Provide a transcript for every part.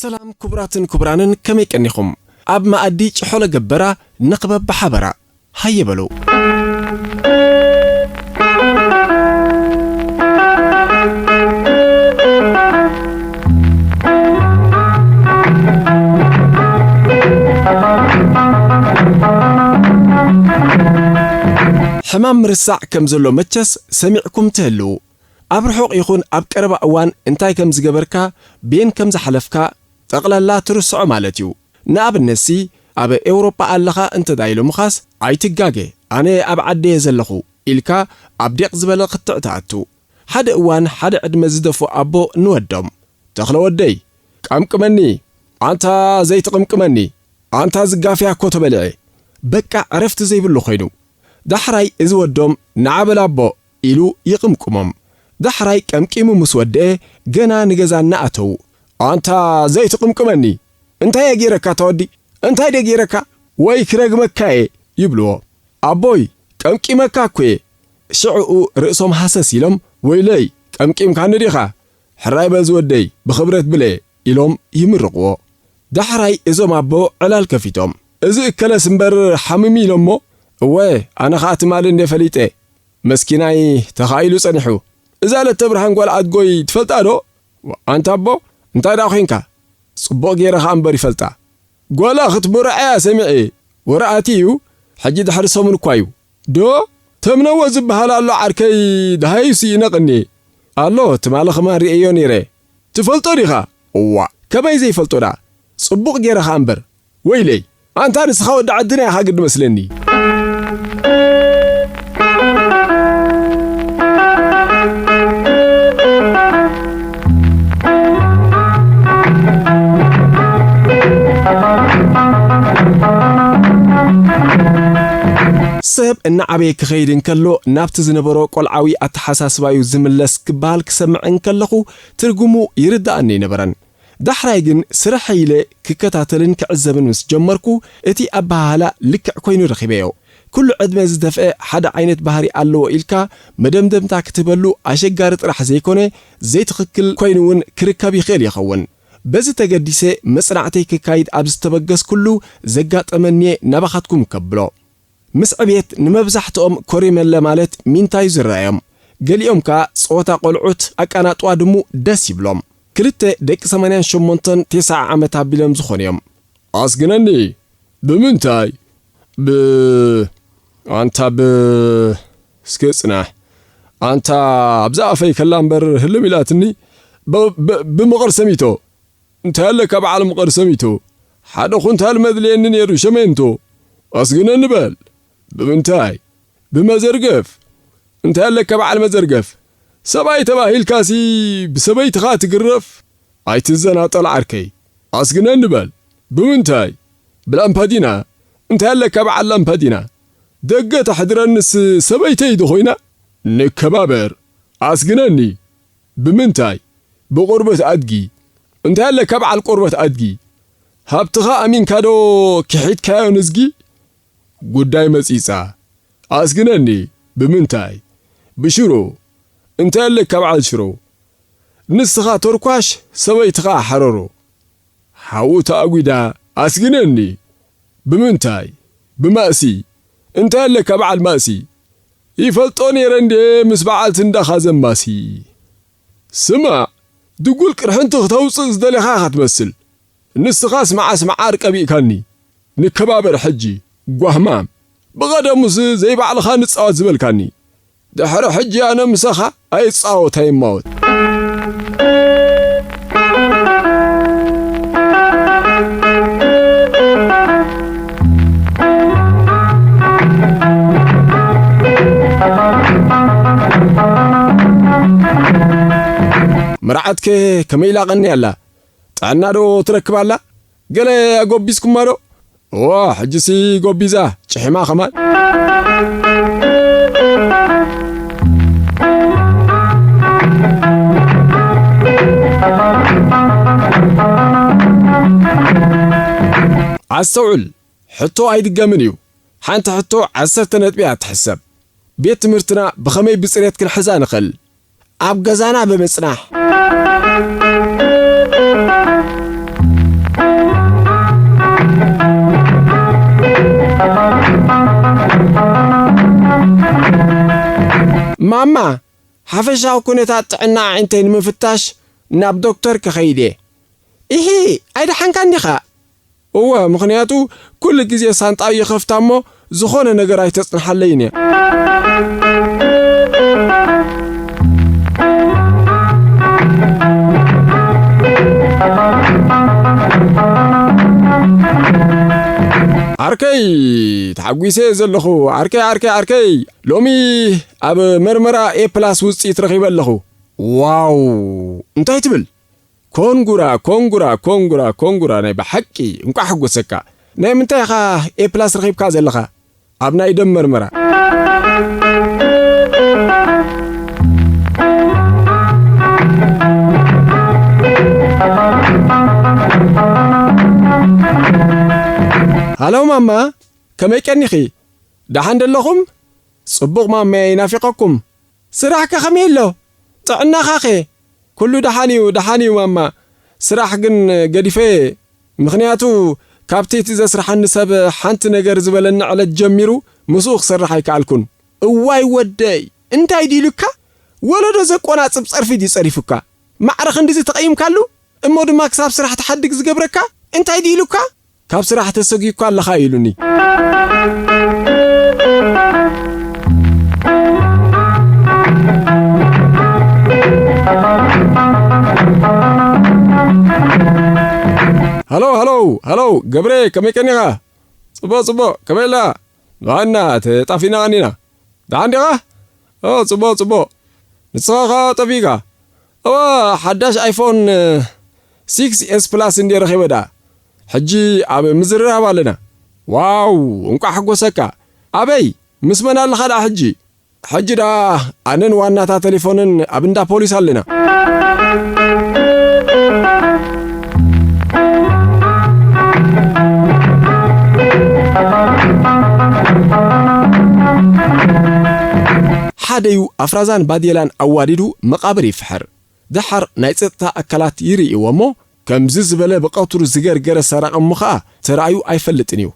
ሰላም ክቡራትን ክቡራንን፣ ከመይ ቀኒኹም? ኣብ መኣዲ ጭሖ ለገበራ ንኽበብ ብሓበራ። ሃየ በሉ። ሕማም ምርሳዕ ከም ዘሎ መቸስ ሰሚዕኩም ትህልዉ። ኣብ ርሑቕ ይኹን ኣብ ቀረባ እዋን እንታይ ከም ዝገበርካ፣ ቤን ከም ዝሓለፍካ፣ ጠቕላላ ትርስዖ ማለት እዩ። ንኣብነትሲ፣ ኣብ ኤውሮጳ ኣለኻ እንተ ደኣ ኢሎምኻስ፣ "ኣይትጋገ፣ ኣነ ኣብ ዓደየ ዘለኹ" ኢልካ ኣብ ዲቕ ዝበለ ክትዕ ትኣቱ። ሓደ እዋን ሓደ ዕድመ ዝደፍኡ ኣቦ ንወዶም፣ "ተኽለ ወደይ፣ ቀምቅመኒ፣ ኣንታ ዘይትቕምቅመኒ፣ ኣንታ ዝጋፍያ እኮ ተበሊዐ፣ በቃ ዕረፍቲ ዘይብሉ ኮይኑ።" ዳሕራይ እዚ ወዶም፣ "ንዓ በል ኣቦ" ኢሉ ይቕምቅሞም። ዳሕራይ ቀምቂሙ ምስ ወደአ፣ ገና ንገዛ እናኣተዉ፣ "ኣንታ ዘይትቕምቅመኒ፣ እንታይ እየ ገይረካ እታ ወዲ? እንታይ ድየ ገይረካ? ወይ ክረግመካ እየ" ይብልዎ። "ኣቦይ፣ ቀምቂመካ እኮ እየ።" ሽዕኡ ርእሶም ሃሰስ ኢሎም፣ "ወይለይ፣ ቀምቂምካኒ ዲኻ? ሕራይ በል ዝወደይ፣ ብኽብረት ብለ" ኢሎም ይምርቕዎ። ዳሕራይ እዞም ኣቦ ዕላል ከፊቶም፣ "እዚ እከለስ እምበር ሓሚሙ ኢሎሞ?" "እወ፣ ኣነ ኸኣ ትማሊ እንደ ፈሊጠ፣ መስኪናይ ተኻኢሉ ጸኒሑ። እዛ ለተብርሃን ጓል ኣድጎይ ትፈልጣ ዶ?" "ኣንታ ኣቦ፣ እንታይ ደኣ ኾይንካ?" "ጽቡቕ ገይረ ኸኣ እምበር ይፈልጣ። ጓላ ክትምርዖ እያ ሰሚዐ። ወረኣቲ እዩ፣ ሕጂ ድሕሪ ሰሙን እኳ እዩ። ዶ? ተምነዎ ዝበሃል ኣሎ ዓርከይ፣ ደሃዩሲ ይነቕኒ ኣሎ፣ ትማሊ ኸማን ርእየዮ ነይረ። ትፈልጦ ዲኻ?" "እዋእ፣ ከመይ ዘይፈልጦ ደኣ? ጽቡቕ ገይረ ኸኣ እምበር። ወይለይ፣ ኣንታ ንስኻ ወዲ ዓድና ኢኻ ግዲ መስለኒ።" ሰብ እናዓበየ ክኸይድ እንከሎ፣ ናብቲ ዝነበሮ ቆልዓዊ ኣተሓሳስባዩ ዝምለስ ክበሃል ክሰምዕ እንከለኹ፣ ትርጉሙ ይርድኣኒ ኣይነበረን። ዳሕራይ ግን ስርሐይ ኢለ ክከታተልን ክዕዘብን ምስ ጀመርኩ፣ እቲ ኣበሃህላ ልክዕ ኮይኑ ረኺበዮ። ኩሉ ዕድመ ዝደፍአ ሓደ ዓይነት ባህሪ ኣለዎ ኢልካ መደምደምታ ክትህበሉ ኣሸጋሪ ጥራሕ ዘይኮነ፣ ዘይትኽክል ኮይኑ እውን ክርከብ ይኽእል ይኸውን። በዚ ተገዲሰ መጽናዕተይ ክካይድ ኣብ ዝተበገስኩሉ ዘጋጠመኒ'የ ናባኻትኩም ከብሎ። ምስ ዕብየት ንመብዛሕትኦም ኮሪመለ ማለት ሚንታዩ ዝረኣዮም። ገሊኦም ከኣ ጸወታ ቆልዑት ኣቃናጥዋ ድሙ ደስ ይብሎም። ክልተ ደቂ ሰማንያን ሸሞንተን ተስዓ ዓመት ኣቢሎም ዝኾኑ እዮም። ኣስግነኒ፣ ብምንታይ? ብ-፣ ኣንታ ብ-፣ እስኪ ጽናሕ። ኣንታ ኣብዛ ኣፈይ ከላ እምበር ህልም ኢላትኒ። ብ-፣ ብ-፣ ብምቕር ሰሚቶ። እንታይ ኣለካ በዓል ምቐር ሰሚቶ? ሓደ ኩንታል መድልየኒ ነይሩ ሸሜንቶ። ኣስግነኒ በል። ብምንታይ? ብመዘርገፍ። እንታይ ኣለካ በዓል መዘርገፍ? ሰብኣይ ተባሂልካሲ ብሰበይትኻ ትግረፍ? ኣይትዘናጠል ዓርከይ። ኣስግነኒ በል። ብምንታይ? ብላምፓዲና። እንታይ ኣለካ በዓል ላምፓዲና? ደገ ተሕድረንስ ሰበይተይ ዶ ኾይና? ንከባበር። ኣስግነኒ። ብምንታይ? ብቆርበት ኣድጊ። እንታይ ኣለካ በዓል ቆርበት ኣድጊ? ሃብትኻ ኣሚንካ ዶ ክሒድካዮ ንዝጊ? ጉዳይ መጺጻ። ኣስግነኒ፣ ብምንታይ? ብሽሮ። እንታይ ኣለካ በዓል ሽሮ? ንስኻ ተርኳሽ፣ ሰበይትኻ ሓረሮ። ሓው ተኣጒዳ። ኣስግነኒ። ብምንታይ? ብማእሲ። እንታይ ኣለካ በዓል ማእሲ? ይፈልጦ ነይረ እንዴ ምስ በዓልቲ እንዳኻ ዘማሲ። ስማዕ፣ ድጉል ቅርሕንቲ ክተውጽእ ዝደለኻ ኢኻ ትመስል። ንስኻስ መዓስ መዓር ቀቢእካኒ? ንከባበር ሕጂ፣ ጓህማም። ብቐደሙስ ዘይባዕልኻ ንጻወት ዝበልካኒ። ድሕሪ ሕጂ ኣነ ምሳኻ ኣይጻወት ኣይማወት። መርዓትከ ከመይ ኢላ ቀንያ ኣላ? ጥዕና ዶ ትረክብ ኣላ? ገለ ኣጎቢዝኩማ ዶ? እዋ፣ ሕጂሲ ጎቢዛ፣ ጭሒማ ኸማን። ኣስተውዕል፣ ሕቶ ኣይድገምን እዩ። ሓንቲ ሕቶ ዓሰርተ ነጥቢ እያ ትሕሰብ። ቤት ትምህርትና ብኸመይ ብጽሬት ክንሕዛ ንኽእል? ኣብ ገዛና ብምጽናሕ። ማማ፣ ሓፈሻዊ ኩነታት ጥዕና ኣዒንተይ ንምፍታሽ ናብ ዶክተር ክኸይድ እየ። ኢሂ፣ ኣይደሓንካን ዲኻ? እወ፣ ምኽንያቱ ኩሉ ግዜ ሳንጣ ይኸፍታ እሞ ዝኾነ ነገር ኣይተጽንሓለይን እያ። ዓርከይ፣ ተሓጒሰ ዘለኹ፣ ዓርከይ፣ ዓርከይ፣ ዓርከይ፣ ሎሚ ኣብ መርመራ ኤ ፕላስ ውጽኢት ረኺበ ኣለኹ። ዋው! እንታይ ትብል? ኮንጉራ፣ ኮንጉራ፣ ኮንጉራ፣ ኮንጉራ፣ ናይ ብሓቂ እንቋዕ ሓጎሰካ። ናይ ምንታይ ኢኻ ኤ ፕላስ ረኺብካ ዘለኻ? ኣብ ናይ ደም መርመራ። ሃሎ ማማ፣ ከመይ ቀኒኺ? ደሓን ደለኹም? ጽቡቕ ማመይ፣ ናፊቐኩም። ስራሕከ ከመይ ኣሎ? ጥዕናኻኸ? ኩሉ ደሓን እዩ፣ ደሓን እዩ ማማ። ስራሕ ግን ገዲፈ፣ ምኽንያቱ ካብቲ እቲ ዘስርሓኒ ሰብ ሓንቲ ነገር ዝበለኒ ዕለት ጀሚሩ ምስኡ ክሰርሕ ኣይከኣልኩን። እዋይ ወደይ፣ እንታይ ድዩ ኢሉካ? ወለዶ ዘቆናጽብ ጸርፊ ድዩ ጸሪፉካ? ማዕረ ክንድዚ ተቐይምካሉ? እሞ ድማ ክሳብ ስራሕ ትሓድግ ዝገብረካ እንታይ ድዩ ኢሉካ? ካብ ስራሕ ተሰጒግኳ ኣለኻ ኢሉኒ። ሃሎ፣ ሃሎ፣ ሃሎ፣ ገብረ፣ ከመይ ቀኒኻ? ጽቡቕ፣ ጽቡቕ፣ ከመይ ኣላ? ንዓና ተጣፊና ቀኒና። ደሓን ዲኻ? ኦ፣ ጽቡቕ፣ ጽቡቕ። ንስኻ ኸኣ ጠፊእካ? እወ፣ ሓዳሽ ኣይፎን ሲክስ ኤስ ፕላስ እንድየ ረኺበ ደኣ። ሕጂ ኣብ ምዝርራብ ኣለና። ዋው፣ እንቋዕ ሓጎሰካ። ኣበይ? ምስ መን ኣለኻ ደኣ ሕጂ? ሕጂ ደኣ ኣነን ዋናታ ቴሌፎንን ኣብ እንዳ ፖሊስ ኣለና። ሓደዩ ኣፍራዛን ባዴላን ኣዋዲዱ መቓብር ይፍሕር። ደሓር ናይ ጸጥታ ኣካላት ይርእይዎ እሞ፣ ከምዚ ዝበለ ብቐትሩ ዝገርገረ ሰራቒ እሞ ኸኣ ተራእዩ ኣይፈልጥን እዩ።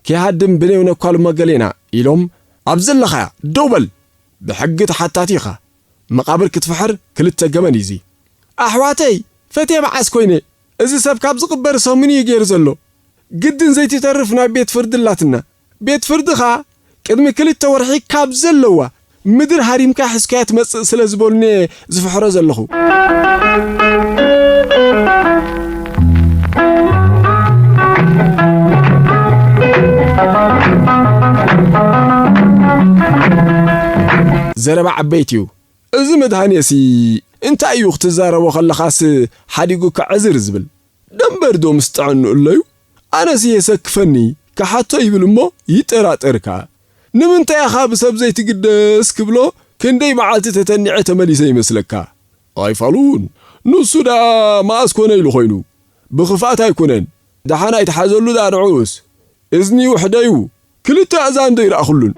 ከይሃድም ብኔው ነኳልሞ ገሌና ኢሎም፣ ኣብ ዘለኻያ ደው በል! ብሕጊ ተሓታቲ ኢኻ። መቓብር ክትፍሕር ክልተ ገመን እዩ እዚ። ኣሕዋተይ፣ ፈትየ መዓስ ኮይነ? እዚ ሰብ ካብ ዝቕበር ሰሙን እዩ ገይሩ ዘሎ። ግድን ዘይትተርፍ ናይ ቤት ፍርዲ ኣላትና። ቤት ፍርዲ ኸኣ ቅድሚ ክልተ ወርሒ ካብ ዘለዋ ምድር ሃሪምካ ሒዝካያ ትመጽእ ስለ ዝበሉኒ እየ ዝፍሕሮ ዘለኹ። ዘረባ ዓበይቲ እዩ። እዚ መድሃኔሲ እንታይ እዩ ክትዛረቦ ከለኻስ ሓዲጉ ክዕዝር ዝብል? ደንበር ዶ ምስ ጥዕንኡ ኣለዩ? ኣነስ የሰክፈኒ፣ ክሓቶ ይብል እሞ ይጠራጠር ከኣ። ንምንታይ ኢኻ ብሰብ ዘይትግደስ ክብሎ ክንደይ መዓልቲ ተተኒዐ ተመሊሰ ይመስለካ? ኣይፋሉን። ንሱ ደኣ መኣስ ኮነ ኢሉ ኮይኑ። ብኽፍኣት ኣይኮነን። ደሓን ኣይትሓዘሉ ደኣ ንዕኡስ። እዝኒ ውሕደዩ። ክልተ ኣእዛን ዶ ይረኣኹሉን?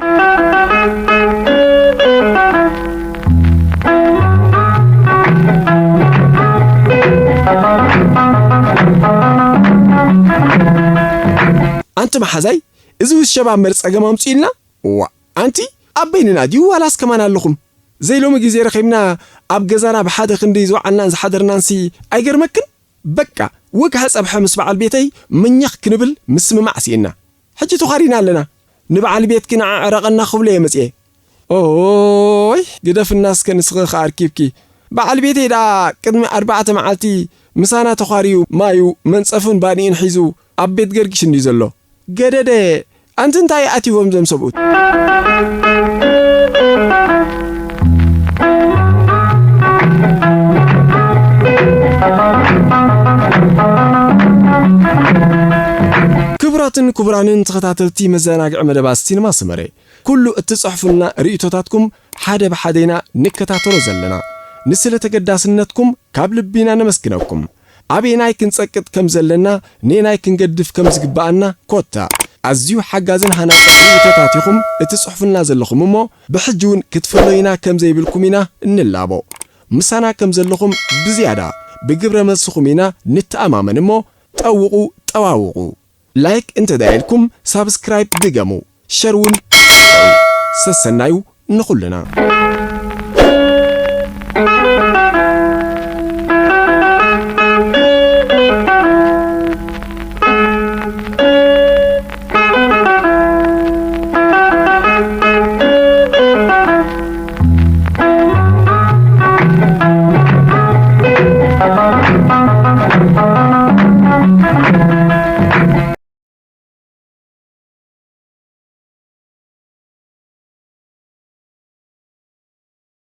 ኣንቲ መሓዛይ፣ እዚ ውሸባ እምበር ጸገም ኣምጺኡልና? እዋ፣ ኣንቲ ኣብ በይንና ድዩ ዋላስ ከማን ኣለኹም? ዘይሎሚ ግዜ ረኺብና ኣብ ገዛና ብሓደ ክንዲ ዝወዓልናን ዝሓደርናንሲ ኣይገርመክን? በቃ፣ ወግሐ ጸብሐ ምስ በዓል ቤተይ መኛኽ ክንብል ምስምማዕ ስኢንና። ሕጂ ተዃሪና ኣለና። ንበዓል ቤትኪ ንዓ ዕረቐና ክብሎ እየ መጽኤ። ኦይ፣ ግደፍና እስከ ንስኺ ከኣ ኣርኪብኪ። በዓል ቤተይ ደኣ ቅድሚ ኣርባዕተ መዓልቲ ምሳና ተዃርዩ ማዩ መንጸፉን ባኒኡን ሒዙ ኣብ ቤት ገርጊሽ እንድዩ ዘሎ። ገደደ፣ ኣንቲ እንታይ ኣትይዎም እዞም ሰብኡት? ክቡራትን ክቡራንን ተኸታተልቲ መዘናግዒ መደባት ሲኒማ ሰመረ፣ ኩሉ እትጽሕፉልና ርእይቶታትኩም ሓደ ብሓደ ኢና ንከታተሎ ዘለና። ንስለ ተገዳስነትኩም ካብ ልቢ ኢና ነመስግነኩም። ኣበየናይ ክንጸቅጥ ከም ዘለና፣ ነየናይ ክንገድፍ ከም ዝግብኣና፣ ኮታ ኣዝዩ ሓጋዝን ሃናጽን ርእይቶታት ኢኹም እትጽሕፉልና ዘለኹም እሞ፣ ብሕጂ እውን ክትፍለዩና ከም ዘይብልኩም ኢና እንላቦ። ምሳና ከም ዘለኹም ብዝያዳ ብግብረ መልስኹም ኢና ንተኣማመን እሞ፣ ጠውቑ፣ ጠዋውቑ። ላይክ እንተዳየልኩም ሳብስክራይብ ድገሙ፣ ሸር እውን ሰሰናዩ ንኹልና።